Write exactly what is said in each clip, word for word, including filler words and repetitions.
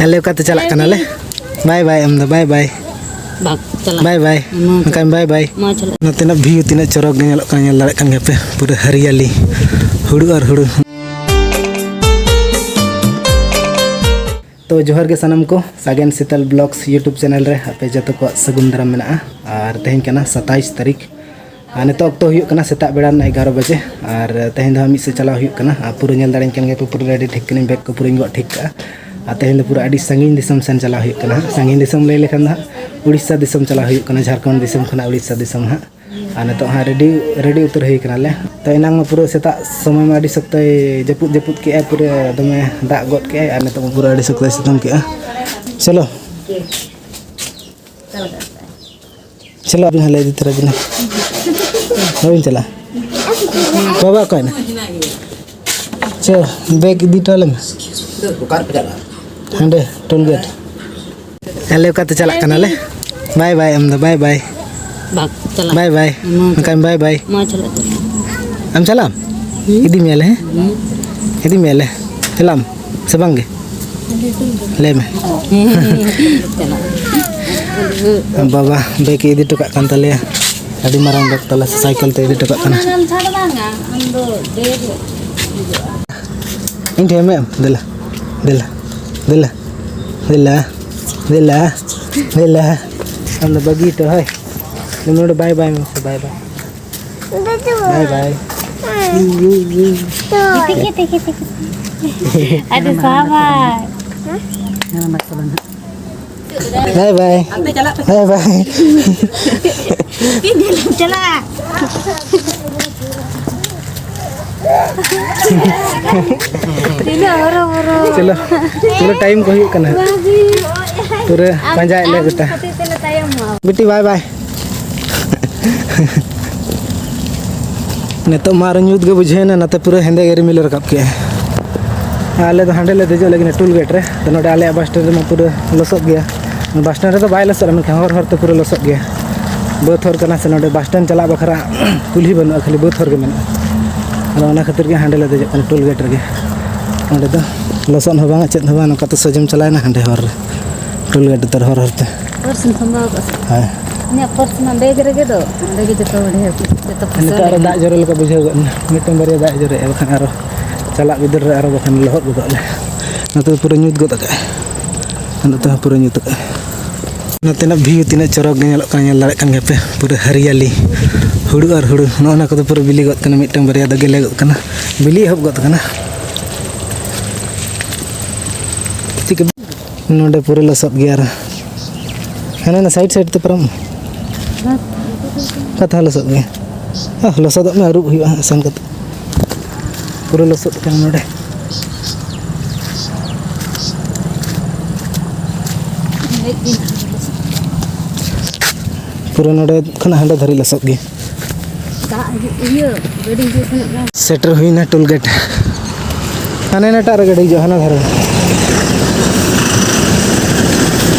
ᱟᱞᱮ ᱚᱠᱟᱛᱮ ᱪᱟᱞᱟᱜ ᱠᱟᱱᱟᱞᱮ? ᱵᱟᱭ ᱵᱟᱭ, ᱟᱢ ᱫᱚ ᱵᱟᱭ ᱵᱟᱭ᱾ ᱵᱟᱝ, ᱪᱟᱞᱟᱜ᱾ ᱵᱟᱭ ᱵᱟᱭ᱾ ᱢᱟ ᱪᱟᱞᱟᱜ᱾ ᱚᱱᱠᱟᱱ ᱵᱟᱭ ᱵᱟᱭ᱾ ᱢᱟ ᱪᱟᱞᱟᱜ᱾ ᱱᱚᱛᱮᱱᱟᱜ ᱵᱷᱤᱭᱩ ᱛᱤᱱᱟᱹᱜ ᱪᱚᱨᱚᱠ ᱜᱮ ᱧᱮᱞᱚᱜ ᱠᱟᱱᱟ, ᱧᱮᱞ ᱫᱟᱲᱮᱭᱟᱜ ᱠᱟᱱ ᱜᱮᱭᱟ ᱯᱮ, ᱯᱩᱨᱟᱹ ᱦᱟᱨᱤᱭᱟᱞᱤ, ᱦᱩᱲᱩ ᱟᱨ ᱦᱩᱲᱩ᱾ ᱛᱚ ᱡᱚᱦᱟᱨ ᱜᱮ ᱥᱟᱱᱟᱢ ᱠᱚ, ᱥᱟᱜᱮᱱ ᱥᱤᱛᱟᱞ ᱵᱞᱚᱜᱥ YouTube ᱪᱮᱱᱮᱞ ᱨᱮ ᱟᱯᱮ ᱡᱚᱛᱚ ᱠᱚᱣᱟᱜ ᱥᱟᱹᱜᱩᱱ ᱫᱟᱨᱟᱢ ᱢᱮᱱᱟᱜᱼᱟ᱾ ᱟᱨ ᱛᱮᱦᱮᱧ ᱠᱟᱱᱟ ᱥᱟᱛᱟᱭᱤᱥ ᱛᱟᱹᱨᱤᱠᱷ, ᱟᱨ ᱱᱤᱛᱚᱜ ᱚᱠᱛᱚ ᱦᱩᱭᱩᱜ ᱠᱟᱱᱟ ᱥᱮᱛᱟᱜ ᱵᱮᱲᱟ ᱨᱮᱱᱟᱜ ᱮᱜᱟᱨᱚ ᱵᱟᱡᱮ᱾ ᱟᱨ ᱛᱮᱦᱮᱧ ᱫᱚ ᱦᱟᱸᱜ ᱢᱤᱫ ᱥᱮᱫ ᱪᱟᱞᱟᱣ ᱦᱩᱭᱩᱜ ᱠᱟᱱᱟ᱾ ᱟᱨ ᱯᱩᱨᱟᱹ ᱧᱮᱞ ᱫᱟᱲᱮᱧ ᱠᱟᱱ ᱜᱮᱭᱟ ᱯᱮ, ᱯᱩᱨᱟᱹ ᱨᱮᱰᱤ ᱴᱷᱤᱠ ᱠᱟᱹᱱᱟᱹᱧ, ᱵᱮᱜᱽ ᱠᱚ ᱯᱩᱨᱟᱹᱧ ᱜᱚᱜ ᱴᱷᱤᱠ ᱠᱟᱜᱼᱟ᱾ ᱟᱨ ᱛᱮᱦᱮᱧ ᱫᱚ ᱯᱩᱨᱟᱹ ᱟᱹᱰᱤ ᱥᱟᱺᱜᱤᱧ ᱫᱤᱥᱚᱢ ᱥᱮᱱ ᱪᱟᱞᱟᱣ ᱦᱩᱭᱩᱜ ᱠᱟᱱᱟ ᱦᱟᱸᱜ᱾ ᱥᱟᱺᱜᱤᱧ ᱫᱤᱥᱚᱢ ᱞᱟᱹᱭ ᱞᱮᱠᱷᱟᱱ ᱫᱚ ᱦᱟᱸᱜ ᱩᱲᱤᱥᱥᱟ ᱫᱤᱥᱚᱢ ᱪᱟᱞᱟᱣ ᱦᱩᱭᱩᱜ ᱠᱟᱱᱟ, ᱡᱷᱟᱲᱠᱷᱚᱸᱰ ᱫᱤᱥᱚᱢ ᱠᱷᱚᱱᱟᱜ ᱩᱲᱤᱥᱥᱟ ᱫᱤᱥᱚᱢ ᱦᱟᱸᱜ᱾ ᱟᱨ ᱱᱤᱛᱚᱜ ᱦᱟᱸᱜ ᱨᱮᱰᱤ, ᱨᱮᱰᱤ ᱩᱛᱟᱹᱨ ᱦᱩᱭ ᱠᱟᱱᱟᱞᱮ᱾ ᱛᱚ ᱮᱱᱟᱝ ᱢᱟ ᱯᱩᱨᱟᱹ ᱥᱮᱛᱟᱜ ᱥᱚᱢᱚᱭ ᱢᱟ ᱟᱹᱰᱤ ᱥᱚᱠᱛᱚᱭ ᱡᱟᱹᱯᱩᱫ ᱡᱟᱹᱯᱩᱫ ᱠᱮᱜᱼᱟᱭ, ᱯᱩᱨᱟᱹ ᱫᱚᱢᱮ ᱫᱟᱜ ᱜᱚᱫ ᱠᱮᱜᱼᱟᱭ, ᱟᱨ ᱱᱤᱛᱚᱜ ᱢᱟ ᱯᱩᱨᱟᱹ ᱟᱹᱰᱤ ᱥᱚᱠᱛᱚᱭ ᱥᱤᱛᱩᱝ ᱠᱮᱜᱼᱟ᱾ ᱪᱚᱞᱚ᱾ ᱪᱚᱞᱚ, ᱟᱹᱵᱤᱱ ᱦᱚᱸ ᱞᱟᱹᱭ ᱤᱫᱤ ᱛᱚᱨᱟ ᱵᱤᱱ᱾ ᱵᱟᱹᱵᱤᱱ ᱪᱟᱞᱟᱜᱼᱟ? ᱵᱟᱵᱟ ᱚᱠᱟᱭᱮᱱᱟ? ᱪᱚ, ᱵᱮᱜᱽ ᱤᱫᱤ ᱦᱚᱴᱚ ᱟᱞᱮ ᱢᱮ᱾ ᱚᱠᱟ ᱨᱮᱯᱮ ᱪᱟᱞᱟᱜᱼᱟ? ᱦᱟᱸᱰᱮ, ᱴᱳᱞ ᱜᱮᱴ᱾ ᱟᱞᱮ ᱚᱠᱟᱛᱮ ᱪᱟᱞᱟᱜ ᱠᱟᱱᱟᱞᱮ? ᱵᱟᱭ ᱵᱟᱭ, ᱟᱢ ᱫᱚ ᱵᱟᱭ ᱵᱟᱭ᱾ ᱵᱟᱝ, ᱪᱟᱞᱟᱜ᱾ ᱵᱟᱭ ᱵᱟᱭ᱾ ᱢᱟ ᱚᱱᱠᱟᱱ ᱵᱟᱭ ᱵᱟᱭ᱾ ᱢᱟ ᱪᱟᱞᱟᱜ, ᱪᱟᱞᱟᱜ᱾ ᱟᱢ ᱪᱟᱞᱟᱜ ᱟᱢ? ᱦᱩᱸ᱾ ᱤᱫᱤ ᱢᱮᱭᱟᱞᱮ, ᱦᱮᱸ? ᱦᱩᱸ᱾ ᱤᱫᱤ ᱢᱮᱭᱟᱞᱮ᱾ ᱪᱟᱞᱟᱜ ᱟᱢ ᱥᱮ ᱵᱟᱝ ᱜᱮ? ᱞᱟᱹᱭ ᱢᱮ᱾ ᱪᱟᱞᱟᱜ᱾ ᱵᱟᱵᱟ ᱵᱮᱜᱽ ᱤᱫᱤ ᱦᱚᱴᱚ ᱠᱟᱜ ᱠᱟᱱ ᱛᱟᱞᱮᱭᱟ᱾ ᱟᱹᱰᱤ ᱢᱟᱨᱟᱝ ᱵᱮᱜᱽ ᱛᱟᱞᱮ, ᱥᱟᱭᱠᱮᱞ ᱛᱮ ᱤᱫᱤ ᱦᱚᱴᱚ ᱠᱟᱜ ᱠᱟᱱᱟ᱾ ᱤᱧ ᱴᱷᱮᱱ ᱮᱢ ᱢᱮ᱾ ᱫᱮᱞᱟ, ᱫᱮᱞᱟ, ᱫᱮᱞᱟ, ᱫᱮᱞᱟ, ᱫᱮᱞᱟ, ᱫᱮᱞᱟ᱾ ᱟᱢ ᱫᱚ ᱵᱟᱹᱜᱤ ᱦᱚᱴᱚ, ᱦᱳᱭ᱾ ᱱᱚᱰᱮ ᱵᱟᱭ ᱵᱟᱭ ᱢᱮ, ᱵᱟᱭ ᱵᱟᱭ᱾ ᱵᱟᱭ ᱵᱟᱭ᱾ ᱛᱤᱠᱤ, ᱛᱤᱠᱤ, ᱛᱤᱠᱤ᱾ ᱟᱹᱰᱤ ᱥᱟᱵᱟᱭ᱾ ᱵᱟᱭ ᱵᱟᱭ᱾ ᱵᱟᱭ ᱵᱟᱭ᱾ ᱪᱟᱞᱟᱜ᱾ ᱛᱤᱱᱟᱹᱜ ᱦᱚᱨᱚ ᱵᱚᱨᱚ᱾ ᱪᱚᱞᱚ, ᱪᱚᱞᱚ, ᱴᱟᱭᱤᱢ ᱠᱚ ᱦᱩᱭᱩᱜ ᱠᱟᱱᱟ᱾ ᱯᱩᱨᱟᱹ ᱟᱢ, ᱯᱟᱸᱡᱟᱭᱮᱫ ᱞᱮ ᱟᱢ ᱵᱮᱴᱟ᱾ ᱠᱷᱟᱹᱛᱤᱨ ᱛᱮᱞᱮ ᱛᱟᱭᱚᱢᱚᱜᱼᱟ᱾ ᱵᱤᱴᱤ, ᱵᱟᱭ ᱵᱟᱭ᱾ ᱱᱤᱛᱚᱜ ᱢᱟ ᱟᱨᱚ ᱧᱩᱛ ᱜᱮ ᱵᱩᱡᱷᱟᱹᱣᱮᱱᱟ, ᱱᱟᱛᱮ ᱯᱩᱨᱟᱹ ᱦᱮᱸᱫᱮ ᱜᱮ ᱨᱤᱢᱤᱞ ᱨᱟᱠᱟᱵ ᱠᱮᱜᱼᱟ᱾ ᱟᱞᱮ ᱫᱚ ᱦᱟᱸᱰᱮ ᱞᱮ ᱫᱮᱡᱚᱜ ᱞᱟᱹᱜᱤᱫ ᱴᱳᱞ ᱜᱮᱴ ᱨᱮ᱾ ᱛᱚ ᱱᱚᱰᱮ ᱟᱞᱮᱭᱟᱜ ᱵᱟᱥ ᱥᱴᱮᱱᱰ ᱨᱮᱢᱟ ᱯᱩᱨᱟᱹ ᱞᱚᱥᱚᱫ ᱜᱮᱭᱟ᱾ ᱵᱟᱥ ᱥᱴᱮᱱᱰ ᱨᱮᱫᱚ ᱵᱟᱭ ᱞᱚᱥᱚᱫᱼᱟ, ᱢᱮᱱᱠᱷᱟᱱ ᱦᱚᱨ ᱦᱚᱨ ᱛᱮ ᱯᱩᱨᱟᱹ ᱞᱚᱥᱚᱫ ᱜᱮᱭᱟ᱾ ᱵᱟᱹᱫᱽ ᱦᱚᱨ ᱠᱟᱱᱟ ᱥᱮ, ᱱᱚᱰᱮ ᱵᱟᱥ ᱥᱴᱮᱱᱰ ᱪᱟᱞᱟᱜ ᱵᱟᱠᱷᱨᱟ ᱠᱩᱞᱦᱤ ᱵᱟᱹᱱᱩᱜᱼᱟ, ᱠᱷᱟᱹᱞᱤ ᱵᱟᱹᱫᱽ ᱦᱚᱨ ᱜᱮ ᱢᱮᱱᱟᱜᱼᱟ᱾ ᱟᱫᱚ ᱚᱱᱟ ᱠᱷᱟᱹᱛᱤᱨ ᱜᱮ ᱦᱟᱸᱰᱮ ᱞᱮ ᱫᱮᱡᱚᱜ ᱠᱟᱱᱟ, ᱴᱳᱞ ᱜᱮᱴ ᱨᱮᱜᱮ᱾ ᱱᱚᱸᱰᱮ ᱫᱚ ᱞᱚᱥᱚᱫ ᱦᱚᱸ ᱵᱟᱝ, ᱪᱮᱫ ᱦᱚᱸ ᱵᱟᱝ, ᱱᱚᱝᱠᱟ ᱛᱮ ᱥᱚᱡᱷᱮᱢ ᱪᱟᱞᱟᱣᱮᱱᱟ ᱦᱟᱸᱰᱮ ᱦᱚᱨ ᱨᱮ, ᱴᱳᱞ ᱜᱮᱴ ᱩᱛᱟᱹᱨ ᱦᱚᱨ ᱦᱚᱨ ᱛᱮ᱾ ᱯᱟᱨᱥ ᱮᱢ ᱥᱟᱢᱵᱟᱣ ᱠᱟᱜᱼᱟ ᱥᱮ? ᱦᱳᱭ᱾ ᱤᱧᱟᱹᱜ ᱯᱟᱨᱥ ᱢᱟ ᱵᱮᱜᱽ ᱨᱮᱜᱮ ᱫᱚ, ᱚᱸᱰᱮ ᱜᱮ ᱡᱚᱛᱚ ᱰᱷᱮᱨ ᱡᱚᱛᱚ ᱯᱚᱭᱥᱟ ᱱᱤᱛᱚᱜ ᱟᱨᱚ ᱞᱮᱠᱟ᱾ ᱫᱟᱜ ᱡᱚᱨᱚ ᱞᱮᱠᱟ ᱵᱩᱡᱷᱟᱹᱣ ᱜᱚᱫ ᱮᱱᱟ, ᱢᱤᱫᱴᱟᱝ ᱵᱟᱨᱭᱟ ᱫᱟᱜ ᱡᱚᱨᱚᱭᱮᱜᱼᱟ, ᱵᱟᱠᱷᱟᱱ ᱟᱨᱚ ᱪᱟᱞᱟᱜ ᱵᱤᱫᱟᱹᱞ ᱨᱮ ᱟᱨᱚ ᱵᱟᱠᱷᱟᱱ ᱞᱚᱦᱚᱫ ᱜᱚᱫᱚᱜ ᱟᱞᱮ᱾ ᱱᱚᱛᱮ ᱫᱚ ᱯᱩᱨᱟᱹ ᱧᱩᱛ ᱜᱚᱫ ᱟᱠᱟᱫᱼᱟ, ᱱᱚᱛᱮ ᱦᱚᱸ ᱯᱩᱨᱟᱹ ᱧᱩᱛ ᱟᱠᱟᱫᱼᱟ᱾ ᱱᱚᱛᱮᱱᱟᱜ ᱵᱷᱤᱭᱩ ᱛᱤᱱᱟᱹᱜ ᱪᱚᱨᱚᱠ ᱜᱮ ᱧᱮᱞᱚᱜ ᱠᱟᱱᱟ, ᱧᱮᱞ ᱫᱟᱲᱮᱭᱟᱜ ᱠᱟᱱ ᱜᱮᱭᱟ ᱯᱮ, ᱯᱩᱨᱟᱹ ᱦᱟᱹᱨᱤᱭᱟᱞᱤ, ᱦᱩᱲᱩ ᱟᱨ ᱦᱩᱲᱩ᱾ ᱱᱚᱜᱼᱚ ᱱᱚᱣᱟ ᱠᱚᱫᱚ ᱯᱩᱨᱟᱹ ᱵᱤᱞᱤ ᱜᱚᱫ ᱠᱟᱱᱟ, ᱢᱤᱫᱴᱟᱝ ᱵᱟᱨᱭᱟ ᱫᱚ ᱜᱮᱞᱮ ᱜᱚᱫ ᱠᱟᱱᱟ, ᱵᱤᱞᱤ ᱮᱦᱚᱵ ᱜᱚᱫ ᱠᱟᱱᱟ᱾ ᱪᱤᱠᱟᱹ ᱱᱚᱰᱮ ᱯᱩᱨᱟᱹ ᱞᱚᱥᱚᱫ ᱜᱮᱭᱟ ᱟᱨ ᱦᱟᱱᱟ ᱱᱟ ᱥᱟᱭᱤᱰ ᱥᱟᱭᱤᱰ ᱛᱮ ᱯᱟᱨᱚᱢ᱾ ᱠᱟᱛᱷᱟ ᱞᱚᱥᱚᱫ ᱜᱮᱭᱟ᱾ ᱟᱦ, ᱞᱚᱥᱚᱫᱚᱜ ᱢᱮ, ᱟᱹᱨᱩᱵ ᱦᱩᱭᱩᱜᱼᱟ ᱦᱟᱸᱜ ᱥᱮᱱ ᱠᱟᱛᱮ᱾ ᱯᱩᱨᱟᱹ ᱞᱚᱥᱚᱫ ᱠᱟᱱᱟ ᱱᱚᱰᱮ᱾ ᱯᱩᱨᱟᱹ ᱱᱚᱰᱮ ᱠᱷᱚᱱᱟᱜ ᱦᱟᱸᱰᱮ ᱫᱷᱟᱹᱨᱤᱡ ᱞᱚᱥᱚᱫ ᱜᱮ᱾ ᱫᱟᱜ ᱦᱤᱡᱩᱜ, ᱤᱭᱟᱹ, ᱜᱟᱹᱰᱤ ᱦᱤᱡᱩᱜ ᱥᱮᱱᱚᱜ ᱠᱟᱱ᱾ ᱥᱮᱴᱮᱨ ᱦᱩᱭᱱᱟ ᱴᱳᱞ ᱜᱮᱴ᱾ ᱦᱟᱱᱮ ᱦᱟᱱᱟᱴᱟᱜ ᱨᱮ ᱜᱟᱹᱰᱤ ᱦᱤᱡᱩᱜᱼᱟ, ᱦᱟᱱᱟ ᱫᱷᱟᱨᱮ᱾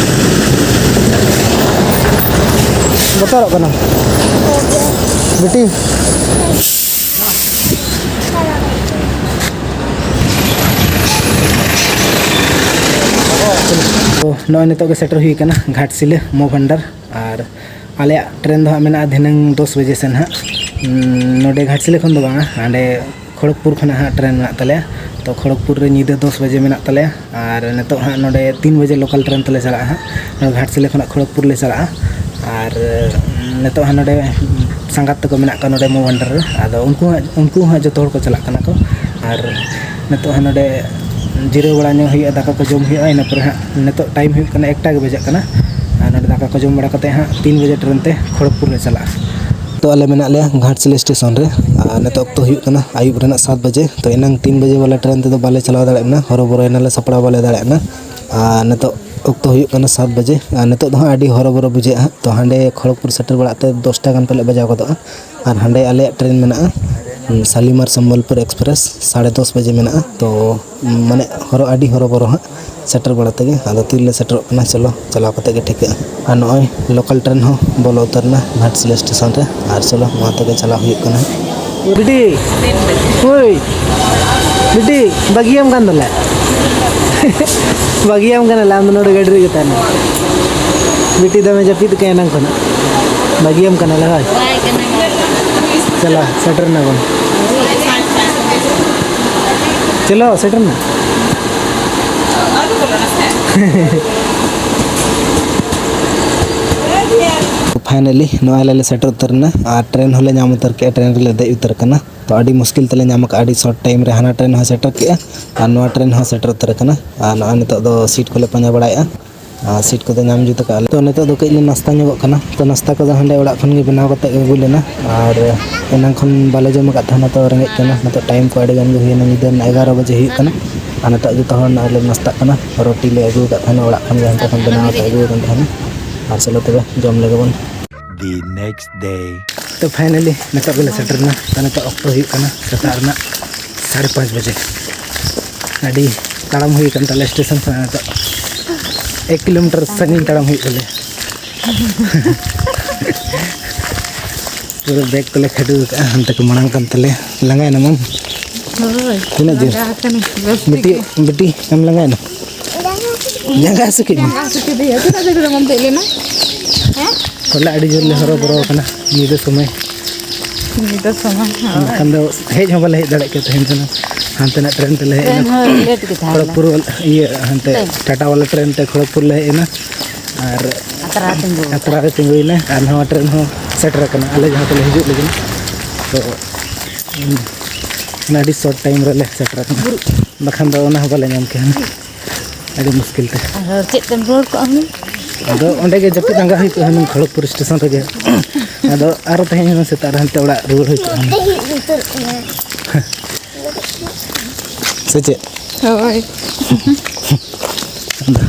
ᱵᱚᱛᱚᱨᱚᱜ ᱠᱟᱱᱟᱢ? ᱵᱤᱴᱤ? ᱛᱚ, ᱱᱚᱜᱼᱚᱭ ᱱᱤᱛᱚᱜ ᱜᱮ ᱥᱮᱴᱮᱨ ᱦᱩᱭ ᱠᱟᱱᱟ ᱜᱷᱟᱴᱥᱤᱞᱟᱹ ᱢᱚ ᱵᱷᱟᱱᱰᱟᱨ᱾ ᱟᱨ ᱟᱞᱮᱭᱟᱜ ᱴᱨᱮᱱ ᱫᱚ ᱦᱟᱸᱜ ᱢᱮᱱᱟᱜᱼᱟ ᱫᱷᱤᱱᱟᱹᱝ ᱫᱚᱥ ᱵᱟᱡᱮ ᱥᱮᱱ ᱦᱟᱸᱜ᱾ ᱩᱸ, ᱱᱚᱰᱮ ᱜᱷᱟᱴᱥᱤᱞᱟᱹ ᱠᱷᱚᱱ ᱫᱚ ᱵᱟᱝᱟ, ᱦᱟᱸᱰᱮ ᱠᱷᱚᱲᱚᱜᱽᱯᱩᱨ ᱠᱷᱚᱱᱟᱜ ᱦᱟᱸᱜ ᱴᱨᱮᱱ ᱢᱮᱱᱟᱜ ᱛᱟᱞᱮᱭᱟ᱾ ᱛᱚ, ᱠᱷᱚᱲᱚᱜᱽᱯᱩᱨ ᱨᱮ ᱧᱤᱫᱟᱹ ᱫᱚᱥ ᱵᱟᱡᱮ ᱢᱮᱱᱟᱜ ᱛᱟᱞᱮᱭᱟ᱾ ᱟᱨ ᱱᱤᱛᱚᱜ ᱦᱟᱸᱜ ᱱᱚᱰᱮ ᱛᱤᱱ ᱵᱟᱡᱮ ᱞᱳᱠᱟᱞ ᱴᱨᱮᱱ ᱛᱮᱞᱮ ᱪᱟᱞᱟᱜᱼᱟ ᱦᱟᱸᱜ᱾ ᱱᱚᱰᱮ ᱜᱷᱟᱴᱥᱤᱞᱟᱹ ᱠᱷᱚᱱᱟᱜ ᱠᱷᱚᱲᱚᱜᱽᱯᱩᱨ ᱞᱮ ᱪᱟᱞᱟᱜᱼᱟ᱾ ᱟᱨ ᱱᱤᱛᱚᱜ ᱦᱟᱸᱜ ᱱᱚᱰᱮ ᱥᱟᱸᱜᱟᱛ ᱛᱟᱠᱚ ᱢᱮᱱᱟᱜ ᱠᱚᱣᱟ ᱱᱚᱰᱮ ᱢᱚ ᱵᱷᱟᱱᱰᱟᱨ ᱨᱮ᱾ ᱟᱫᱚ ᱩᱱᱠᱩ ᱦᱟᱸᱜ, ᱩᱱᱠᱩ ᱦᱟᱸᱜ ᱡᱚᱛᱚ ᱦᱚᱲ ᱠᱚ ᱪᱟᱞᱟᱜ ᱠᱟᱱᱟ ᱠᱚ᱾ ᱟᱨ ᱱᱤᱛᱚᱜ ᱦᱟᱸᱜ ᱱᱚᱰᱮ ᱡᱤᱨᱟᱹᱣ ᱵᱟᱲᱟ ᱧᱚᱜ ᱦᱩᱭᱩᱜᱼᱟ, ᱫᱟᱠᱟ ᱠᱚ ᱡᱚᱢ ᱦᱩᱭᱩᱜᱼᱟ᱾ ᱤᱱᱟᱹ ᱯᱚᱨᱮ ᱦᱟᱸᱜ ᱱᱤᱛᱚᱜ ᱴᱟᱭᱤᱢ ᱦᱩᱭᱩᱜ ᱠᱟᱱᱟ, ᱮᱠᱴᱟ ᱜᱮ ᱵᱟᱡᱟᱜ ᱠᱟᱱᱟ᱾ ᱟᱨ ᱱᱚᱰᱮ ᱫᱟᱠᱟ ᱠᱚ ᱡᱚᱢ ᱵᱟᱲᱟ ᱠᱟᱛᱮ ᱦᱟᱸᱜ ᱛᱤᱱ ᱵᱟᱡᱮ ᱴᱨᱮᱱ ᱛᱮ ᱠᱷᱚᱲᱚᱜᱽᱯᱩᱨ ᱞᱮ ᱪᱟᱞᱟᱜᱼᱟ᱾ ᱛᱚ, ᱟᱞᱮ ᱢᱮᱱᱟᱜ ᱞᱮᱭᱟ ᱜᱷᱟᱴᱥᱤᱞᱟᱹ ᱥᱴᱮᱥᱚᱱ ᱨᱮ᱾ ᱟᱨ ᱱᱤᱛᱚᱜ ᱚᱠᱛᱚ ᱦᱩᱭᱩᱜ ᱠᱟᱱᱟ ᱟᱹᱭᱩᱵ ᱨᱮᱱᱟᱜ ᱥᱟᱛ ᱵᱟᱡᱮ᱾ ᱛᱚ, ᱮᱱᱟᱝ ᱛᱤᱱ ᱵᱟᱡᱮ ᱵᱟᱞᱟ ᱴᱨᱮᱱ ᱛᱮᱫᱚ ᱵᱟᱞᱮ ᱪᱟᱞᱟᱣ ᱫᱟᱲᱮᱭᱟᱜ ᱠᱟᱱᱟ, ᱦᱚᱨᱚᱵᱚᱨᱚᱭᱮᱱᱟᱞᱮ, ᱥᱟᱯᱲᱟᱣ ᱵᱟᱞᱮ ᱫᱟᱲᱮᱭᱟᱜ ᱠᱟᱱᱟ᱾ ᱟᱨ ᱱᱤᱛᱚᱜ ᱚᱠᱛᱚ ᱦᱩᱭᱩᱜ ᱠᱟᱱᱟ ᱥᱟᱛ ᱵᱟᱡᱮ᱾ ᱟᱨ ᱱᱤᱛᱚᱜ ᱫᱚ ᱦᱟᱸᱜ ᱟᱹᱰᱤ ᱦᱚᱨᱚᱵᱚᱨᱚ ᱵᱩᱡᱷᱟᱹᱜᱼᱟ ᱦᱟᱸᱜ᱾ ᱛᱚ, ᱦᱟᱸᱰᱮ ᱠᱷᱚᱲᱚᱜᱽᱯᱩᱨ ᱥᱮᱴᱮᱨ ᱵᱟᱲᱟᱜ ᱛᱮ ᱫᱚᱥᱴᱟ ᱜᱟᱱ ᱯᱟᱞᱮ ᱵᱟᱡᱟᱣ ᱜᱚᱫᱚᱜᱼᱟ᱾ ᱟᱨ ᱦᱟᱸᱰᱮ ᱟᱞᱮᱭᱟᱜ ᱴᱨᱮᱱ ᱢᱮᱱᱟᱜᱼᱟ, ᱩᱸ, ᱥᱟᱞᱤᱢᱟᱨ ᱥᱚᱢᱵᱚᱞᱯᱩᱨ ᱮᱠᱥᱯᱨᱮᱥ, ᱥᱟᱲᱮ ᱫᱚᱥ ᱵᱟᱡᱮ ᱢᱮᱱᱟᱜᱼᱟ᱾ ᱛᱚ, ᱩᱸ, ᱢᱟᱱᱮ ᱦᱚᱨᱚ-, ᱟᱹᱰᱤ ᱦᱚᱨᱚᱵᱚᱨᱚ ᱦᱟᱸᱜ ᱥᱮᱴᱮᱨ ᱵᱟᱲᱟ ᱛᱮᱜᱮ᱾ ᱟᱫᱚ ᱛᱤᱨᱮᱞᱮ ᱥᱮᱴᱮᱨᱚᱜ ᱠᱟᱱᱟ, ᱪᱚᱞᱚ ᱪᱟᱞᱟᱣ ᱠᱟᱛᱮ ᱜᱮ ᱴᱷᱤᱠᱟᱹᱜᱼᱟ᱾ ᱟᱨ ᱱᱚᱜᱼᱚᱭ ᱞᱳᱠᱟᱞ ᱴᱨᱮᱱ ᱦᱚᱸ ᱵᱚᱞᱚ ᱩᱛᱟᱹᱨ ᱮᱱᱟ ᱜᱷᱟᱴᱥᱤᱞᱟᱹ ᱥᱴᱮᱥᱚᱱ ᱨᱮ᱾ ᱟᱨ ᱪᱚᱞᱚ ᱱᱚᱣᱟ ᱛᱮᱜᱮ ᱪᱟᱞᱟᱣ ᱦᱩᱭᱩᱜ ᱠᱟᱱᱟ᱾ ᱵᱤᱴᱤ, ᱦᱳᱭ᱾ ᱵᱤᱴᱤ, ᱵᱟᱹᱜᱤᱭᱟᱢ ᱠᱟᱱ ᱫᱚᱞᱮ᱾ ᱵᱟᱹᱜᱤᱭᱟᱢ ᱠᱟᱱᱟᱞᱮ, ᱟᱢ ᱫᱚ ᱱᱚᱰᱮ ᱜᱟᱹᱰᱤ ᱨᱮᱜᱮ ᱛᱟᱦᱮᱱ ᱢᱮ᱾ ᱵᱤᱴᱤ ᱫᱚᱢᱮ ᱡᱟᱹᱯᱤᱫ ᱠᱟᱜ ᱮᱱᱟᱝ ᱠᱷᱚᱱᱟᱜ᱾ ᱵᱟᱹᱜᱤᱭᱟᱢ ᱠᱟᱱᱟᱞᱮ, ᱦᱳᱭ᱾ ᱪᱟᱞᱟᱣ, ᱥᱮᱴᱮᱨ ᱱᱟᱵᱚᱱ᱾ ᱪᱚᱞᱚ, ᱥᱮᱴᱮᱨ ᱱᱟ᱾ ᱯᱷᱟᱭᱱᱟᱞᱤ ᱱᱚᱜᱼᱚᱭ ᱟᱞᱮ ᱞᱮ ᱥᱮᱴᱮᱨ ᱩᱛᱟᱹᱨ ᱮᱱᱟ ᱟᱨ ᱴᱨᱮᱱ ᱦᱚᱸᱞᱮ ᱧᱟᱢ ᱩᱛᱟᱹᱨ ᱠᱮᱜᱼᱟ, ᱴᱨᱮᱱ ᱨᱮᱞᱮ ᱫᱮᱡ ᱩᱛᱟᱹᱨ ᱠᱟᱱᱟ᱾ ᱛᱚ ᱟᱹᱰᱤ ᱢᱩᱥᱠᱤᱞ ᱛᱮᱞᱮ ᱧᱟᱢ ᱟᱠᱟᱫᱼᱟ, ᱟᱹᱰᱤ ᱥᱚᱨᱴ ᱴᱟᱭᱤᱢ ᱨᱮ ᱦᱟᱱᱟ ᱴᱨᱮᱱ ᱦᱚᱸ ᱥᱮᱴᱮᱨ ᱠᱮᱜᱼᱟ ᱟᱨ ᱱᱚᱣᱟ ᱴᱨᱮᱱ ᱦᱚᱸ ᱥᱮᱴᱮᱨ ᱩᱛᱟᱹᱨ ᱟᱠᱟᱱᱟ᱾ ᱟᱨ ᱱᱚᱜᱼᱚᱭ ᱱᱤᱛᱚᱜ ᱫᱚ ᱥᱤᱴ ᱠᱚᱞᱮ ᱯᱟᱸᱡᱟ ᱵᱟᱲᱟᱭᱮᱫᱼᱟ᱾ ᱟᱨ ᱥᱤᱴ ᱠᱚᱫᱚ ᱧᱟᱢ ᱡᱩᱛ ᱟᱠᱟᱫᱼᱟ ᱞᱮ᱾ ᱛᱚ ᱱᱤᱛᱚᱜ ᱫᱚ ᱠᱟᱹᱡ ᱞᱮ ᱱᱟᱥᱛᱟ ᱧᱚᱜᱚᱜ ᱠᱟᱱᱟ᱾ ᱛᱚ ᱱᱟᱥᱛᱟ ᱠᱚᱫᱚ ᱦᱟᱸᱰᱮ ᱚᱲᱟᱜ ᱠᱷᱚᱱ ᱜᱮ ᱵᱮᱱᱟᱣ ᱠᱟᱛᱮ ᱟᱹᱜᱩ ᱞᱮᱱᱟ᱾ ᱟᱨ ᱮᱱᱟᱝ ᱠᱷᱚᱱ ᱵᱟᱞᱮ ᱡᱚᱢ ᱟᱠᱟᱫ ᱛᱟᱦᱮᱱᱟ, ᱛᱚ ᱨᱮᱸᱜᱮᱡ ᱠᱟᱱᱟ᱾ ᱱᱤᱛᱚᱜ ᱴᱟᱭᱤᱢ ᱠᱚ ᱟᱹᱰᱤ ᱜᱟᱱ ᱜᱮ ᱦᱩᱭᱮᱱᱟ, ᱧᱤᱫᱟᱹ ᱨᱮᱱᱟᱜ ᱮᱜᱟᱨᱚ ᱵᱟᱡᱮ ᱦᱩᱭᱩᱜ ᱠᱟᱱᱟ᱾ ᱟᱨ ᱱᱤᱛᱚᱜ ᱡᱚᱛᱚ ᱦᱚᱲ ᱱᱚᱜᱼᱚᱭ ᱞᱮ ᱱᱟᱥᱛᱟᱜ ᱠᱟᱱᱟ᱾ ᱨᱩᱴᱤ ᱞᱮ ᱟᱹᱜᱩ ᱟᱠᱟᱫ ᱛᱟᱦᱮᱱᱟ ᱚᱲᱟᱜ ᱠᱷᱚᱱ ᱜᱮ, ᱦᱟᱱᱛᱮ ᱠᱷᱚᱱ ᱵᱮᱱᱟᱣ ᱠᱟᱛᱮ ᱟᱹᱜᱩ ᱟᱠᱟᱱ ᱛᱟᱦᱮᱱᱟ᱾ ᱟᱨ ᱪᱚᱞᱚ ᱛᱚᱵᱮ ᱡᱚᱢ ᱞᱮᱜᱮ ᱵᱚᱱ᱾ The next day. ᱛᱚ ᱯᱷᱟᱭᱱᱟᱞᱤ ᱱᱤᱛᱚᱜ ᱜᱮᱞᱮ ᱥᱮᱴᱮᱨ ᱮᱱᱟ᱾ ᱛᱚ ᱱᱤᱛᱚᱜ ᱚᱠᱛᱚ ᱦᱩᱭᱩᱜ ᱠᱟᱱᱟ ᱥᱮᱛᱟᱜ ᱨᱮᱱᱟᱜ ᱥᱟᱲᱮ ᱯᱟᱸᱪ ᱵᱟᱡᱮ᱾ ᱟᱹᱰᱤ ᱛᱟᱲᱟᱢ ᱦᱩᱭ ᱟᱠᱟᱱ ᱛᱟᱞᱮᱭᱟ ᱥᱴᱮᱥᱚᱱ ᱠᱷᱚᱱᱟᱜ ᱱᱤᱛᱚᱜ ᱮᱠ ᱠᱤᱞᱳᱢᱤᱴᱟᱨ ᱥᱟᱺᱜᱤᱧ ᱛᱟᱲᱟᱢ ᱦᱩᱭᱩᱜ ᱛᱟᱞᱮᱭᱟ᱾ ᱯᱩᱨᱟᱹ ᱵᱮᱜᱽ ᱠᱚᱞᱮ ᱠᱷᱟᱹᱰᱩ ᱟᱠᱟᱫᱼᱟ, ᱦᱟᱱᱛᱮ ᱠᱚ ᱢᱟᱲᱟᱝ ᱠᱟᱱ ᱛᱟᱞᱮᱭᱟ᱾ ᱞᱟᱸᱜᱟᱭᱮᱱᱟᱢ ᱟᱢ? ᱦᱳᱭ᱾ ᱛᱤᱱᱟᱹᱜ ᱡᱳᱨ? ᱞᱟᱸᱜᱟ ᱟᱠᱟᱱᱟᱹᱧ, ᱵᱮᱥ ᱵᱤᱴᱤ, ᱴᱷᱤᱠ ᱜᱮ᱾ ᱵᱤᱴᱤ, ᱟᱢ ᱞᱟᱸᱜᱟᱭᱮᱱᱟᱢ? ᱡᱟᱸᱜᱟ ᱦᱟᱹᱥᱩ ᱠᱮᱫ ᱢᱮᱭᱟ? ᱡᱟᱸᱜᱟ ᱦᱟᱹᱥᱩ ᱠᱮᱫᱮᱭᱟ᱾ ᱛᱤᱱᱟᱹᱜ ᱡᱳᱨ ᱵᱟᱢ ᱫᱮᱡ ᱞᱮᱱᱟ? ᱦᱮᱸ? ᱦᱚᱞᱟ ᱟᱹᱰᱤ ᱡᱳᱨ ᱞᱮ ᱦᱚᱨᱚᱵᱚᱨᱚ ᱟᱠᱟᱱᱟ ᱧᱤᱫᱟᱹ ᱥᱚᱢᱚᱭ᱾ ᱧᱤᱫᱟᱹ ᱥᱚᱢᱚᱭ, ᱦᱳᱭ᱾ ᱵᱟᱠᱷᱟᱱ ᱫᱚ ᱦᱮᱡ ᱦᱚᱸ ᱵᱟᱞᱮ ᱦᱮᱡ ᱫᱟᱲᱮᱭᱟᱜ ᱠᱮᱫ ᱛᱟᱦᱮᱱ ᱠᱟᱱᱟ᱾ ᱦᱟᱱᱛᱮᱱᱟᱜ ᱴᱨᱮᱱ ᱛᱮᱞᱮ ᱦᱮᱡ ᱮᱱᱟ᱾ ᱴᱨᱮᱱ ᱦᱚᱸ ᱞᱮᱴ ᱜᱮ ᱛᱟᱦᱮᱸ ᱞᱮᱱᱟ᱾ ᱠᱷᱚᱲᱚᱜᱽᱯᱩᱨ, ᱤᱭᱟᱹ, ᱦᱟᱱᱛᱮ ᱴᱟᱴᱟ ᱵᱟᱞᱟ ᱴᱨᱮᱱ ᱛᱮ ᱠᱷᱚᱲᱚᱜᱽᱯᱩᱨ ᱞᱮ ᱦᱮᱡ ᱮᱱᱟ᱾ ᱟᱨ ᱟᱛᱨᱟ ᱨᱮ ᱛᱤᱸᱜᱩ ᱟᱛᱨᱟ ᱨᱮ ᱛᱤᱸᱜᱩᱭᱮᱱᱟ᱾ ᱟᱨ ᱱᱚᱣᱟ ᱴᱨᱮᱱ ᱦᱚᱸ ᱥᱮᱴᱮᱨ ᱟᱠᱟᱱᱟ ᱟᱞᱮ ᱡᱟᱦᱟᱸ ᱛᱮᱞᱮ ᱦᱤᱡᱩᱜ ᱞᱟᱹᱜᱤᱫ᱾ ᱛᱚ, ᱚᱱᱟ ᱟᱹᱰᱤ ᱥᱚᱨᱴ ᱴᱟᱭᱤᱢ ᱨᱮᱞᱮ ᱥᱮᱴᱮᱨ ᱟᱠᱟᱱᱟ, ᱵᱟᱠᱷᱟᱱ ᱫᱚ ᱚᱱᱟ ᱦᱚᱸ ᱵᱟᱞᱮ ᱧᱟᱢ ᱠᱮᱭᱟ᱾ ᱟᱹᱰᱤ ᱢᱩᱥᱠᱤᱞ ᱛᱮ᱾ ᱟᱫᱚ ᱪᱮᱫ ᱛᱮᱢ ᱨᱩᱣᱟᱹᱲ ᱠᱚᱜᱼᱟ ᱦᱩᱱᱟᱹᱝ? ᱟᱫᱚ ᱚᱸᱰᱮ ᱜᱮ ᱡᱟᱹᱯᱤᱫ ᱟᱸᱜᱟ ᱦᱩᱭ ᱠᱚᱜᱼᱟ ᱦᱩᱱᱟᱹᱝ ᱠᱷᱚᱲᱚᱜᱽᱯᱩᱨ ᱥᱴᱮᱥᱚᱱ ᱨᱮᱜᱮ᱾ ᱟᱫᱚ ᱟᱨᱚ ᱛᱮᱦᱮᱧ ᱦᱩᱱᱟᱹᱝ ᱥᱮᱛᱟᱜ ᱨᱮ ᱦᱟᱱᱛᱮ ᱚᱲᱟᱜ ᱨᱩᱣᱟᱹᱲ ᱦᱩᱭ ᱠᱚᱜᱼᱟ ᱦᱩᱱᱟᱹᱝ᱾ ᱥᱮ ᱪᱮᱫ? ᱦᱳᱭ᱾ ᱟᱫᱚ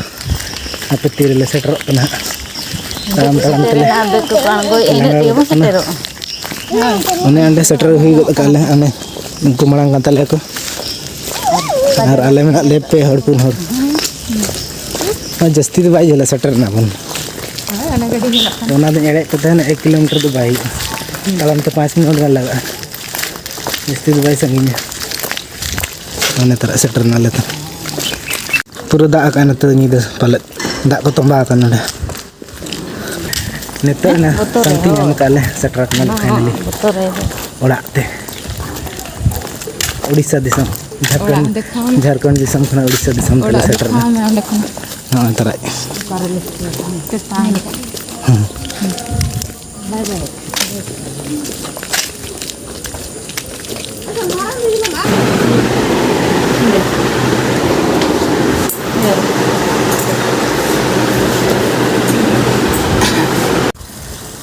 ᱦᱟᱯᱮ ᱛᱤ ᱨᱮᱞᱮ ᱥᱮᱴᱮᱨᱚᱜ ᱠᱟᱱᱟ ᱦᱟᱸᱜ᱾ ᱛᱟᱲᱟᱢ ᱛᱟᱲᱟᱢ ᱛᱮᱞᱮ ᱥᱮᱴᱮᱨᱮᱱᱟ, ᱵᱮᱜᱽ ᱠᱚᱠᱚ ᱟᱬᱜᱚᱭᱮᱫᱼᱟ, ᱤᱱᱟᱹᱜ ᱞᱟᱸᱜᱟ ᱛᱮᱜᱮ ᱜᱚᱫᱚᱜ ᱵᱚᱱ ᱠᱟᱱᱟ᱾ ᱥᱮᱴᱮᱨᱚᱜᱼᱟ᱾ ᱚᱱᱮ ᱚᱸᱰᱮ ᱥᱮᱴᱮᱨ ᱦᱩᱭ ᱜᱚᱫ ᱠᱟᱜ ᱞᱮ, ᱚᱱᱮ ᱩᱱᱠᱩ ᱢᱟᱲᱟᱝ ᱠᱟᱱ ᱛᱟᱞᱮᱭᱟ ᱠᱚ᱾ ᱟᱨ ᱟᱞᱮ ᱢᱮᱱᱟᱜ ᱞᱮᱭᱟ ᱯᱮ ᱦᱚᱲ, ᱯᱩᱱ ᱦᱚᱲ᱾ ᱟᱨ ᱡᱟᱹᱥᱛᱤ ᱫᱚ ᱵᱟᱭ ᱡᱷᱟᱹᱞᱟ, ᱥᱮᱴᱮᱨ ᱮᱱᱟ ᱵᱚᱱ᱾ ᱦᱳᱭ, ᱚᱱᱟ ᱜᱟᱹᱰᱤ ᱧᱮᱞᱚᱜ ᱠᱟᱱᱟ᱾ ᱛᱚ ᱚᱱᱟ ᱫᱚᱧ ᱮᱲᱮᱭᱮᱫ ᱠᱚ ᱛᱟᱦᱮᱱᱟ, ᱮᱠ ᱠᱤᱞᱳᱢᱤᱴᱟᱨ ᱫᱚ ᱵᱟᱭ ᱦᱩᱭᱩᱜᱼᱟ, ᱛᱟᱲᱟᱢ ᱛᱮ ᱯᱟᱸᱪ ᱢᱤᱱᱤᱴ ᱜᱟᱱ ᱞᱟᱜᱟᱜᱼᱟ, ᱡᱟᱹᱥᱛᱤ ᱫᱚ ᱵᱟᱭ ᱥᱟᱺᱜᱤᱧᱟ᱾ ᱱᱮᱛᱟᱨᱟᱜ ᱥᱮᱴᱮᱨ ᱱᱟᱞᱮ ᱛᱚ᱾ ᱯᱩᱨᱟᱹ ᱫᱟᱜ ᱟᱠᱟᱱ ᱱᱤᱛᱚᱜ ᱧᱤᱫᱟᱹ ᱯᱟᱞᱮᱫ᱾ ᱫᱟᱜ ᱠᱚ ᱛᱚᱸᱵᱟ ᱟᱠᱟᱱ ᱱᱚᱰᱮ᱾ ᱱᱤᱛᱚᱜ ᱱᱟ ᱵᱚᱛᱚᱨ ᱥᱟᱱᱛᱤ ᱨᱮᱦᱚᱸ᱾ ᱧᱟᱢ ᱟᱠᱟᱫ ᱞᱮ, ᱥᱮᱴᱮᱨ ᱟᱠᱟᱱᱟᱞᱮ ᱵᱟᱝ, finally ᱵᱚᱛᱚᱨ ᱨᱮᱦᱚᱸ᱾ ᱚᱲᱟᱜ ᱛᱮ᱾ ᱩᱲᱤᱥᱥᱟ ᱫᱤᱥᱚᱢ, ᱡᱷᱟᱲᱠᱷᱚᱸᱰ, ᱚᱲᱟᱜ ᱫᱮᱠᱷᱟᱣ ᱢᱮ᱾ ᱡᱷᱟᱲᱠᱷᱚᱸᱰ ᱫᱤᱥᱚᱢ ᱠᱷᱚᱱᱟᱜ ᱩᱲᱤᱥᱥᱟ ᱫᱤᱥᱚᱢ ᱛᱮᱞᱮ ᱚᱲᱟᱜ ᱥᱮᱴᱮᱨ ᱮᱱᱟ᱾ ᱫᱮᱠᱷᱟᱣ ᱢᱮ ᱚᱸᱰᱮ ᱠᱷᱚᱱ᱾ ᱱᱚᱜᱼᱚᱭ ᱛᱟᱨᱟᱭ᱾ ᱪᱮᱛᱟᱱ᱾ ᱦᱮᱸ᱾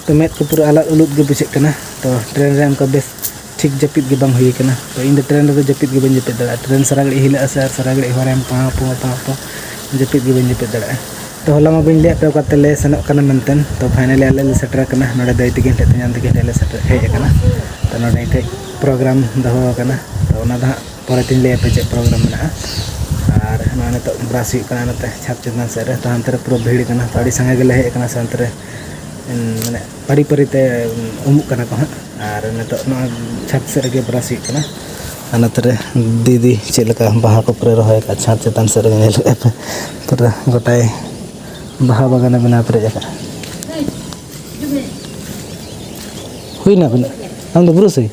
ᱛᱚ ᱢᱮᱫ ᱠᱚ ᱯᱩᱨᱟᱹ ᱟᱞᱟᱫ ᱩᱞᱩᱫ ᱜᱮ ᱵᱩᱡᱷᱟᱹᱜ ᱠᱟᱱᱟ᱾ ᱛᱚ ᱴᱨᱮᱱ ᱨᱮ ᱚᱱᱠᱟ ᱵᱮᱥ ᱴᱷᱤᱠ ᱡᱟᱹᱯᱤᱫ ᱜᱮ ᱵᱟᱝ ᱦᱩᱭ ᱠᱟᱱᱟ᱾ ᱛᱚ ᱤᱧ ᱫᱚ ᱴᱨᱮᱱ ᱨᱮᱫᱚ ᱡᱟᱹᱯᱤᱫ ᱜᱮ ᱵᱟᱹᱧ ᱡᱟᱹᱯᱤᱫ ᱫᱟᱲᱮᱭᱟᱜᱼᱟ᱾ ᱴᱨᱮᱱ ᱥᱟᱨᱟ ᱜᱷᱟᱹᱲᱤᱡ ᱦᱤᱞᱟᱹᱜᱼᱟ ᱥᱮ ᱟᱨ ᱥᱟᱨᱟ ᱜᱷᱟᱹᱲᱤᱡ ᱦᱚᱨᱮᱢ ᱯᱟᱸᱦᱟᱣ ᱯᱩᱸ ᱯᱟᱸᱦᱟᱣ ᱯᱩᱸ, ᱡᱟᱹᱯᱤᱫ ᱜᱮ ᱵᱟᱹᱧ ᱡᱟᱹᱯᱤᱫ ᱫᱟᱲᱮᱭᱟᱜᱼᱟ᱾ ᱛᱚ ᱦᱚᱞᱟ ᱢᱟ ᱵᱟᱹᱧ ᱞᱟᱹᱭᱟᱫ ᱯᱮ ᱚᱠᱟ ᱛᱮᱞᱮ ᱥᱮᱱᱚᱜ ᱠᱟᱱᱟ ᱢᱮᱱᱛᱮ᱾ ᱛᱚ finally ᱟᱞᱮ ᱞᱮ ᱥᱮᱴᱮᱨ ᱟᱠᱟᱱᱟ ᱱᱚᱰᱮ, ᱫᱟᱹᱭ ᱛᱟᱹᱠᱤᱱ ᱴᱷᱮᱱ, ᱛᱮᱧᱟᱝ ᱛᱟᱹᱠᱤᱱ ᱴᱷᱮᱱ ᱞᱮ ᱥᱮᱴᱮᱨ ᱦᱮᱡ ᱟᱠᱟᱱᱟ᱾ ᱛᱚ ᱱᱚᱰᱮ ᱢᱤᱫᱴᱮᱡ program ᱫᱚᱦᱚ ᱟᱠᱟᱱᱟ᱾ ᱛᱚ ᱚᱱᱟ ᱫᱚ ᱦᱟᱸᱜ ᱯᱚᱨᱮᱛᱤᱧ ᱞᱟᱹᱭ ᱟᱯᱮ ᱪᱮᱫ program ᱢᱮᱱᱟᱜᱼᱟ᱾ ᱟᱨ ᱱᱚᱣᱟ ᱱᱤᱛᱚᱜ brush ᱦᱩᱭᱩᱜ ᱠᱟᱱᱟ ᱱᱚᱛᱮ ᱪᱷᱟᱫᱽ ᱪᱮᱛᱟᱱ ᱥᱮᱫ ᱨᱮ᱾ ᱛᱚ ᱦᱟᱱᱛᱮ ᱨᱮ ᱯᱩᱨᱟᱹ ᱵᱷᱤᱲ ᱠᱟᱱᱟ᱾ ᱛᱚ ᱟᱹᱰᱤ ᱥᱟᱸᱜᱮ ᱜᱮᱞᱮ ᱦᱮᱡ ᱟᱠᱟᱱᱟ᱾ ᱥᱮ ᱦᱟᱱᱛᱮ ᱨᱮ, ᱩᱸ, ᱢᱟᱱᱮ ᱯᱟᱹᱨᱤ ᱯᱟᱹᱨᱤ ᱛᱮ ᱩᱢᱩᱜ ᱠᱟᱱᱟ ᱠᱚ ᱦᱟᱸᱜ᱾ ᱟᱨ ᱱᱤᱛᱚᱜ ᱱᱚᱣᱟ ᱪᱷᱟᱫᱽ ᱥᱮᱫ ᱨᱮᱜᱮ brush ᱦᱩᱭᱩᱜ ᱠᱟᱱᱟ᱾ ᱟᱨ ᱱᱚᱛᱮ ᱨᱮ ᱫᱤᱫᱤ ᱪᱮᱫ ᱞᱮᱠᱟ ᱵᱟᱦᱟ ᱠᱚ ᱯᱩᱨᱟᱹ ᱨᱚᱦᱚᱭ ᱟᱠᱟᱫ ᱪᱷᱟᱫᱽ ᱪᱮᱛᱟᱱ ᱥᱮᱫ ᱨᱮᱜᱮ ᱧᱮᱞᱮᱫᱼᱟ ᱯᱮ᱾ ᱯᱩᱨᱟᱹ ᱜᱚᱴᱟᱭ ᱵᱟᱦᱟ ᱵᱟᱜᱟᱱᱮ ᱵᱮᱱᱟᱣ ᱯᱮᱨᱮᱡ ᱟᱠᱟᱫᱼᱟ᱾ ᱦᱩᱭᱱᱟ ᱟᱵᱤᱱᱟᱜ? ᱟᱢ ᱫᱚ ᱵᱨᱩᱥ ᱦᱩᱭ?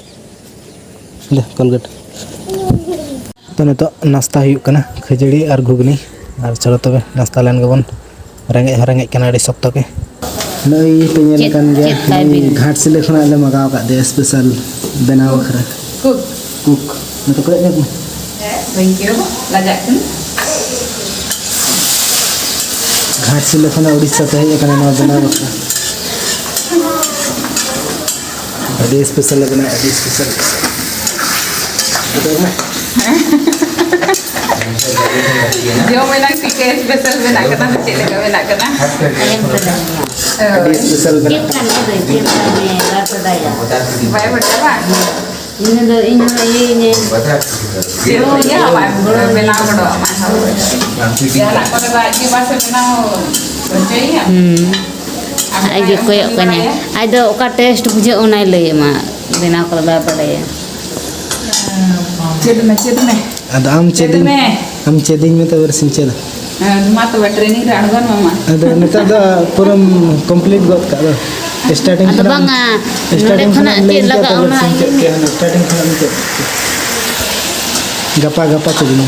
ᱫᱮ, Colgate᱾ ᱛᱚ, ᱱᱤᱛᱚᱜ ᱱᱟᱥᱛᱟ ᱦᱩᱭᱩᱜ ᱠᱟᱱᱟ, ᱠᱷᱟᱹᱡᱟᱹᱲᱤ ᱟᱨ ᱜᱷᱩᱜᱽᱱᱤ᱾ ᱟᱨ ᱪᱚᱞᱚ ᱛᱚᱵᱮ, ᱱᱟᱥᱛᱟ ᱞᱮᱱ ᱜᱮᱵᱚᱱ᱾ ᱨᱮᱸᱜᱮᱡ ᱦᱚᱸ ᱨᱮᱸᱜᱮᱡ ᱠᱟᱱᱟ ᱟᱹᱰᱤ ᱥᱚᱠᱛᱚ ᱜᱮ᱾ ᱱᱩᱭ ᱯᱮ ᱧᱮᱞ ᱪᱮᱫ, ᱠᱟᱱ ᱜᱮᱭᱟ, ᱪᱮᱫ ᱠᱟᱭ ᱱᱩᱭ ᱵᱤᱱ? ᱜᱷᱟᱴᱥᱤᱞᱟᱹ ᱠᱷᱚᱱᱟᱜ ᱞᱮ ᱢᱟᱜᱟᱣ ᱟᱠᱟᱫ ᱫᱮᱭᱟ special ᱵᱮᱱᱟᱣ ᱵᱟᱠᱷᱨᱟ᱾ Cook᱾ Cook᱾ ᱱᱚᱛᱮ ᱠᱚᱭᱚᱜ ᱧᱚᱜ ᱢᱮ᱾ ᱦᱮᱸ, ᱵᱟᱹᱧ ᱠᱚᱭᱚᱜᱟ, ᱞᱟᱡᱟᱜ ᱠᱟᱹᱱᱟᱹᱧ᱾ ᱜᱷᱟᱴᱥᱤᱞᱟᱹ ᱠᱷᱚᱱᱟᱜ ᱩᱲᱤᱥᱥᱟ ᱛᱮ ᱦᱮᱡ ᱟᱠᱟᱱᱟ ᱱᱚᱣᱟ ᱵᱮᱱᱟᱣ ᱵᱟᱠᱷᱨᱟ᱾ ᱟᱹᱰᱤ special ᱞᱮ ᱵᱮᱱᱟᱣᱟ, ᱟᱹᱰᱤ special᱾ ᱡᱚᱢ ᱮᱱᱟᱝ ᱴᱷᱤᱠᱟᱹ special ᱵᱮᱱᱟᱜ ᱠᱟᱱᱟ, ᱪᱮᱫ ᱞᱮᱠᱟ ᱵᱮᱱᱟᱜ ᱠᱟᱱᱟ? ᱟᱹᱰᱤ special ᱵᱮᱱᱟᱜ ᱠᱟᱱᱟ᱾ ᱵᱟᱭ ᱵᱟᱰᱟᱭᱟ ᱵᱟᱝ? ᱤᱧ ᱫᱚ, ᱤᱧ ᱦᱚᱸ ᱤᱭᱟᱹᱧᱟᱹᱧ᱾ ᱪᱮᱫ ᱦᱚᱸ ᱤᱭᱟᱹ ᱦᱚᱸ ᱵᱟᱭ ᱵᱮᱱᱟᱣ ᱜᱚᱫᱚᱜᱼᱟ, ᱵᱟᱝ ᱦᱚᱸ᱾ ᱡᱟᱦᱟᱱᱟᱜ ᱠᱚᱨᱮ ᱫᱚ ᱟᱡ ᱜᱮ ᱵᱟᱥᱮ ᱵᱮᱱᱟᱣ ᱦᱚᱪᱚᱭᱮᱭᱟ᱾ ᱦᱩᱸ᱾ ᱟᱨ ᱟᱡ ᱜᱮ ᱵᱟᱠᱷᱟᱡ ᱠᱚᱭᱚᱜ ᱠᱟᱹᱧᱟᱭ᱾ ᱵᱟᱲᱟᱭᱟ᱾ ᱟᱡ ᱫᱚ ᱚᱠᱟ taste ᱵᱩᱡᱷᱟᱹᱜ ᱚᱱᱟᱭ ᱞᱟᱹᱭ ᱟᱢᱟ, ᱵᱮᱱᱟᱣ ᱠᱚᱫᱚ ᱵᱟᱭ ᱵᱟᱰᱟᱭᱟ᱾ ᱪᱮᱫ ᱢᱮ, ᱪᱮᱫ ᱢᱮ᱾ ᱟᱫᱚ ᱟᱢ ᱪᱮᱫ ᱪᱮᱫᱤᱧ ᱢᱮ᱾ ᱟᱢ ᱪᱮᱫᱤᱧ ᱢᱮ, ᱛᱚᱵᱮ ᱥᱮᱧ ᱪᱮᱫᱟ᱾ ᱦᱮᱸ, ᱢᱟ ᱛᱚᱵᱮ, training ᱨᱮ ᱟᱬᱜᱚᱱ ᱢᱮ ᱢᱟ᱾ ᱟᱫᱚ ᱱᱮᱛᱟᱨ ᱫᱚ ᱯᱩᱨᱟᱹᱢ complete ᱜᱚᱫ ᱠᱟᱜ ᱫᱚ᱾ Starting ᱟᱫᱚ ᱠᱷᱚᱱᱟᱜ ᱵᱟᱝᱟ, ᱱᱚᱰᱮ starting ᱠᱷᱚᱱᱟᱜ ᱠᱷᱚᱱᱟᱜ ᱮᱢ ᱪᱮᱫ ᱞᱟᱹᱭ ᱞᱟᱜᱟᱜᱼᱟ, ᱠᱮᱫᱟ, ᱚᱱᱟ ᱥᱮᱧ ᱪᱮᱫ ᱤᱭᱟᱹ ᱠᱮᱫᱟ, starting ᱠᱷᱚᱱᱟᱜ ᱮᱢ ᱪᱮᱫ ᱠᱮᱫᱟ᱾ ᱜᱟᱯᱟ, ᱜᱟᱯᱟ ᱪᱮᱫ ᱤᱧ᱾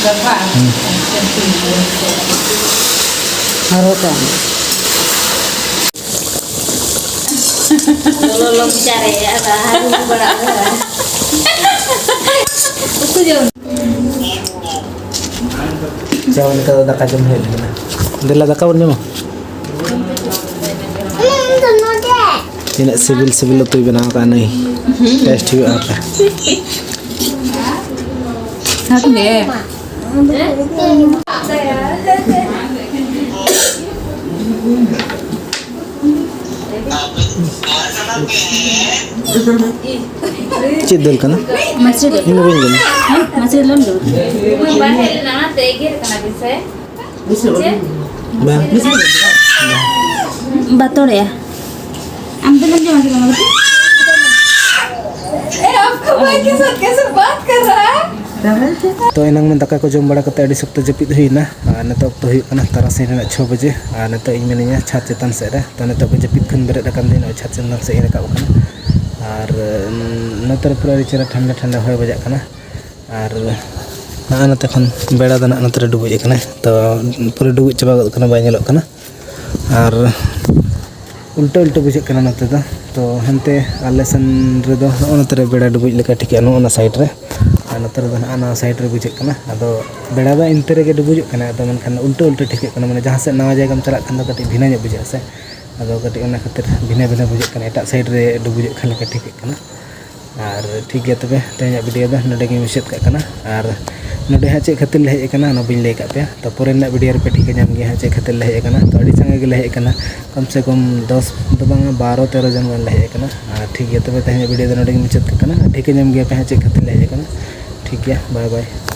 ᱜᱟᱯᱟ? ᱦᱩᱸ᱾ ᱟᱪᱪᱷᱟ, ᱴᱷᱤᱠ ᱜᱮᱭᱟ᱾ ᱟᱨᱦᱚᱸ ᱠᱚ᱾ ᱞᱚᱞᱚ ᱞᱚᱞᱚ ᱢᱚᱪᱟ ᱨᱮ ᱟᱫᱚ ᱦᱟᱹᱨᱩ ᱵᱟᱲᱟ ᱠᱚ᱾ ᱩᱛᱩ ᱡᱚᱢ᱾ ᱪᱚ, ᱱᱤᱛᱚᱜ ᱫᱚ ᱫᱟᱠᱟ ᱡᱚᱢ ᱦᱩᱭᱩᱜ ᱞᱟᱹᱜᱤᱫ᱾ ᱫᱮᱞᱟ, ᱫᱟᱠᱟ ᱵᱚᱱ ᱡᱚᱢᱟ᱾ ᱛᱤᱱᱟᱹᱜ ᱥᱤᱵᱤᱞ ᱥᱤᱵᱤᱞ ᱩᱛᱩᱭ ᱵᱮᱱᱟᱣ ᱠᱟᱜᱼᱟ ᱱᱩᱭ᱾ Test ᱦᱩᱭᱩᱜᱼᱟ ᱦᱟᱯᱮ᱾ ᱦᱟᱯᱮ᱾ ᱪᱮᱫ ᱫᱟᱹᱞ ᱠᱟᱱᱟ? ᱢᱟᱥᱨᱤ ᱫᱟᱹᱞ᱾ ᱤᱧ ᱫᱚ ᱵᱟᱹᱧ ᱡᱚᱢᱟ᱾ ᱦᱮᱸ? ᱢᱟᱥᱨᱤ ᱫᱟᱹᱞ ᱵᱟᱢ ᱡᱚᱢᱟ? ᱵᱟᱝ᱾ ᱵᱟᱛᱚᱲᱮᱜᱼᱟ᱾ ᱟᱢ ᱫᱚ ᱵᱟᱢ ᱡᱚᱢᱟ ᱥᱮ ᱵᱟᱝ? ᱮ, ᱟᱯᱠᱟ ᱵᱷᱟᱭ ᱠᱮ ᱥᱟᱛᱷ ᱠᱮᱥᱮ ᱵᱟᱛ ᱠᱟᱨ ᱨᱟᱦᱟ ᱦᱟᱭ? ᱛᱚ, ᱮᱱᱟᱝ ᱢᱟ ᱫᱟᱠᱟ ᱠᱚ ᱡᱚᱢ ᱵᱟᱲᱟ ᱠᱟᱛᱮ ᱟᱹᱰᱤ ᱥᱚᱠᱛᱚ ᱡᱟᱹᱯᱤᱫ ᱦᱩᱭᱱᱟ᱾ ᱟᱨ ᱱᱤᱛᱚᱜ ᱚᱠᱛᱚ ᱦᱩᱭᱩᱜ ᱠᱟᱱᱟ ᱛᱟᱨᱟᱥᱤᱧ ᱨᱮᱱᱟᱜ ᱪᱷᱚ ᱵᱟᱡᱮ᱾ ᱟᱨ ᱱᱤᱛᱚᱜ ᱤᱧ ᱢᱤᱱᱟᱹᱧᱟ ᱪᱷᱟᱫᱽ ᱪᱮᱛᱟᱱ ᱥᱮᱫ ᱨᱮ᱾ ᱛᱚ, ᱱᱤᱛᱚᱜ ᱠᱚ ᱡᱟᱹᱯᱤᱫ ᱠᱷᱚᱱ ᱵᱮᱨᱮᱫ ᱟᱠᱟᱱ ᱛᱤᱧ ᱱᱚᱜᱼᱚᱭ ᱪᱷᱟᱫᱽ ᱪᱮᱛᱟᱱ ᱥᱮᱫ ᱤᱧ ᱨᱟᱠᱟᱵ ᱟᱠᱟᱱᱟ᱾ ᱟᱨ, ᱩᱢ, ᱱᱚᱛᱮ ᱨᱮ ᱯᱩᱨᱟᱹ ᱟᱹᱰᱤ ᱪᱮᱦᱨᱟ ᱴᱷᱟᱱᱰᱟ ᱴᱷᱟᱱᱰᱟ ᱦᱚᱭ ᱵᱟᱡᱟᱜ ᱠᱟᱱᱟ᱾ ᱟᱨ ᱱᱚᱜᱼᱚᱭ ᱱᱚᱛᱮ ᱠᱷᱚᱱ ᱵᱮᱲᱟ ᱫᱚ ᱱᱟᱜ ᱱᱚᱛᱮ ᱨᱮ ᱰᱩᱵᱩᱡ ᱟᱠᱟᱱᱟ᱾ ᱛᱚ, ᱯᱩᱨᱟᱹ ᱰᱩᱵᱩᱡ ᱪᱟᱵᱟ ᱜᱚᱫ ᱟᱠᱟᱱᱟ, ᱵᱟᱭ ᱧᱮᱞᱚᱜ ᱠᱟᱱᱟ᱾ ᱟᱨ ᱩᱞᱴᱟᱹ ᱩᱞᱴᱟᱹ ᱵᱩᱡᱷᱟᱹᱜ ᱠᱟᱱᱟ ᱱᱚᱛᱮ ᱫᱚ᱾ ᱛᱚ, ᱦᱟᱱᱛᱮ ᱟᱞᱮ ᱥᱮᱱ ᱨᱮᱫᱚ ᱱᱚᱜᱼᱚ ᱱᱚᱛᱮ ᱨᱮ ᱵᱮᱲᱟ ᱰᱩᱵᱩᱡ ᱞᱮᱠᱟ ᱴᱷᱤᱠᱟᱹᱜᱼᱟ, ᱱᱚᱜᱼᱚ ᱱᱟ side ᱨᱮ᱾ ᱟᱨ ᱱᱚᱛᱮ ᱨᱮᱫᱚ ᱱᱟᱜ ᱱᱚᱣᱟ side ᱨᱮ ᱵᱩᱡᱷᱟᱹᱜ ᱠᱟᱱᱟ᱾ ᱟᱫᱚ ᱵᱮᱲᱟ ᱫᱚ ᱤᱱᱛᱮ ᱨᱮᱜᱮ ᱰᱩᱵᱩᱡᱚᱜ ᱠᱟᱱᱟ, ᱟᱫᱚ ᱢᱮᱱᱠᱷᱟᱱ ᱩᱞᱴᱟᱹ ᱩᱞᱴᱟᱹ ᱴᱷᱤᱠᱟᱹᱜ ᱠᱟᱱᱟ᱾ ᱢᱟᱱᱮ, ᱡᱟᱦᱟᱸ ᱥᱮᱫ ᱱᱟᱣᱟ ᱡᱟᱭᱜᱟᱢ ᱪᱟᱞᱟᱜ ᱠᱷᱟᱱ ᱫᱚ ᱠᱟᱹᱴᱤᱡ ᱵᱷᱤᱱᱟᱹ ᱧᱚᱜ ᱵᱩᱡᱷᱟᱹᱜᱼᱟ ᱥᱮ᱾ ᱟᱫᱚ ᱠᱟᱹᱴᱤᱡ ᱚᱱᱟ ᱠᱷᱟᱹᱛᱤᱨ ᱵᱷᱤᱱᱟᱹ ᱵᱷᱤᱱᱟᱹ ᱵᱩᱡᱷᱟᱹᱜ ᱠᱟᱱᱟ, ᱮᱴᱟᱜ side ᱨᱮ ᱰᱩᱵᱩᱡᱚᱜ ᱠᱟᱱ ᱞᱮᱠᱟ ᱴᱷᱤᱠᱟᱹᱜ ᱠᱟᱱᱟ᱾ ᱟᱨ ᱴᱷᱤᱠ ᱜᱮᱭᱟ, ᱛᱚᱵᱮ ᱛᱮᱦᱮᱧᱟᱜ video ᱫᱚ ᱱᱚᱰᱮ ᱜᱤᱧ ᱢᱩᱪᱟᱹᱫ ᱠᱟᱜ ᱠᱟᱱᱟ᱾ ᱟᱨ ᱱᱚᱰᱮ ᱦᱟᱸᱜ ᱪᱮᱫ ᱠᱷᱟᱹᱛᱤᱨ ᱞᱮ ᱦᱮᱡ ᱟᱠᱟᱱᱟ, ᱚᱱᱟ ᱵᱟᱹᱧ ᱞᱟᱹᱭ ᱠᱟᱜ ᱯᱮᱭᱟ᱾ ᱛᱚ, ᱯᱚᱨᱮ ᱨᱮᱱᱟᱜ video ᱨᱮᱯᱮ ᱴᱷᱤᱠᱟᱹ ᱧᱟᱢ ᱜᱮᱭᱟ ᱦᱟᱸᱜ ᱪᱮᱫ ᱠᱷᱟᱹᱛᱤᱨ ᱞᱮ ᱦᱮᱡ ᱟᱠᱟᱱᱟ᱾ ᱛᱚ, ᱟᱹᱰᱤ ᱥᱟᱸᱜᱮ ᱜᱮᱞᱮ ᱦᱮᱡ ᱟᱠᱟᱱᱟ, ᱠᱚᱢ ᱥᱮ ᱠᱚᱢ ᱫᱚᱥ ᱫᱚ ᱵᱟᱝᱟ, ᱵᱟᱨᱚ ᱛᱮᱨᱚ ᱡᱚᱱ ᱜᱟᱱ ᱞᱮ ᱦᱮᱡ ᱟᱠᱟᱱᱟ᱾ ᱟᱨ ᱴᱷᱤᱠ ᱜᱮᱭᱟ, ᱛᱚᱵᱮ ᱛᱮᱦᱮᱧᱟᱜ video ᱫᱚ ᱱᱚᱰᱮ ᱜᱤᱧ ᱢᱩᱪᱟᱹᱫ ᱠᱟᱜ ᱠᱟᱱᱟ᱾ ᱴᱷᱤᱠᱟᱹ ᱧᱟᱢ ᱜᱮᱭᱟ ᱯᱮ ᱦᱟᱸᱜ ᱪᱮᱫ ᱠᱷᱟᱹᱛᱤᱨ ᱞᱮ ᱦᱮᱡ ᱟᱠᱟᱱᱟ᱾ ᱴᱷᱤᱠ ᱜᱮᱭᱟ, bye bye᱾